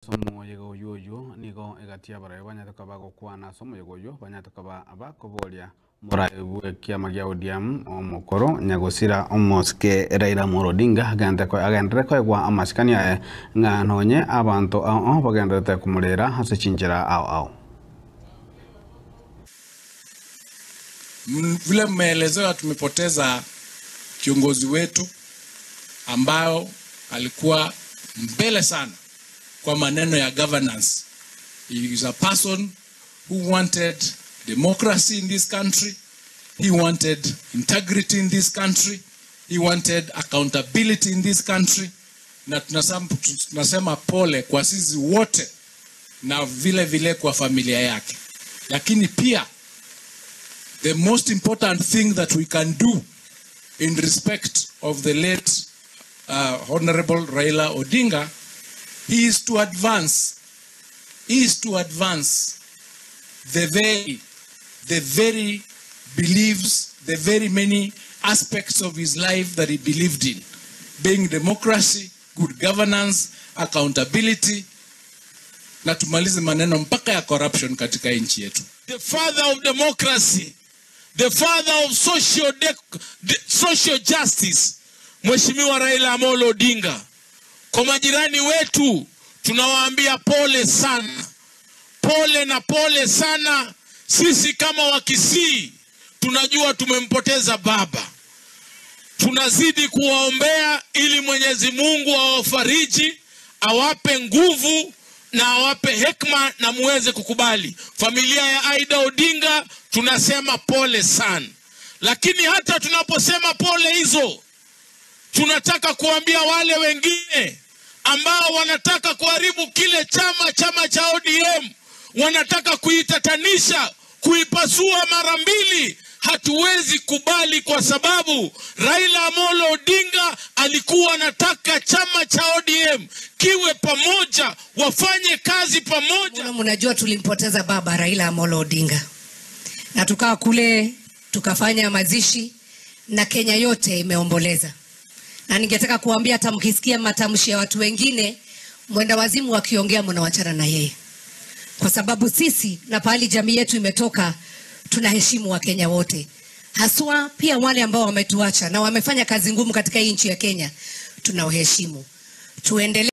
Somo yego yoyo nigo egatia barayo banyatoka bagokwana somo yego yo banyatoka bakoboria murayo bwe kiama gia ODM omokoro nyagosira omosike Raila Amolo Odinga agendere koegwa amasikani aye ng'a nonye abanto ao bagenderete kumurera ase chinchera ao ao. Vile mmeelezewa, tumepoteza kiongozi wetu ambao alikuwa mbele sana kwa maneno ya governance. He is a person who wanted democracy in this country. He wanted integrity in this country. He wanted accountability in this country. Na tunasema pole kwa sisi wote na vile vile kwa familia yake. Lakini pia the most important thing that we can do in respect of the late Honorable Raila Odinga is to advance the very beliefs, the very many aspects of his life that he believed in, being democracy, good governance, accountability, na tumalize maneno mpaka ya corruption katika nchi yetu. The father of democracy, the father of social justice, Mheshimiwa Raila Amolo Odinga. Kwa majirani wetu tunawaambia pole sana, pole na pole sana. Sisi kama Wakisii tunajua tumempoteza baba, tunazidi kuwaombea ili Mwenyezi Mungu awafariji, awape nguvu na awape hekima na muweze kukubali. Familia ya Aida Odinga tunasema pole sana, lakini hata tunaposema pole hizo, tunataka kuambia wale wengine ambao wanataka kuharibu kile chama cha ODM, wanataka kuitatanisha, kuipasua mara mbili. Hatuwezi kubali, kwa sababu Raila Amolo Odinga alikuwa anataka chama cha ODM kiwe pamoja, wafanye kazi pamoja. Mnajua tulimpoteza baba Raila Amolo Odinga, na tukawa kule tukafanya mazishi na Kenya yote imeomboleza. Na ningetaka kuambia hata mkisikia matamshi ya watu wengine, mwenda wazimu wakiongea, mnawachana na yeye, kwa sababu sisi na pahali jamii yetu imetoka, tunaheshimu Wakenya wote, haswa pia wale ambao wametuacha na wamefanya kazi ngumu katika hii nchi ya Kenya, tunawaheshimu. Tuendelee.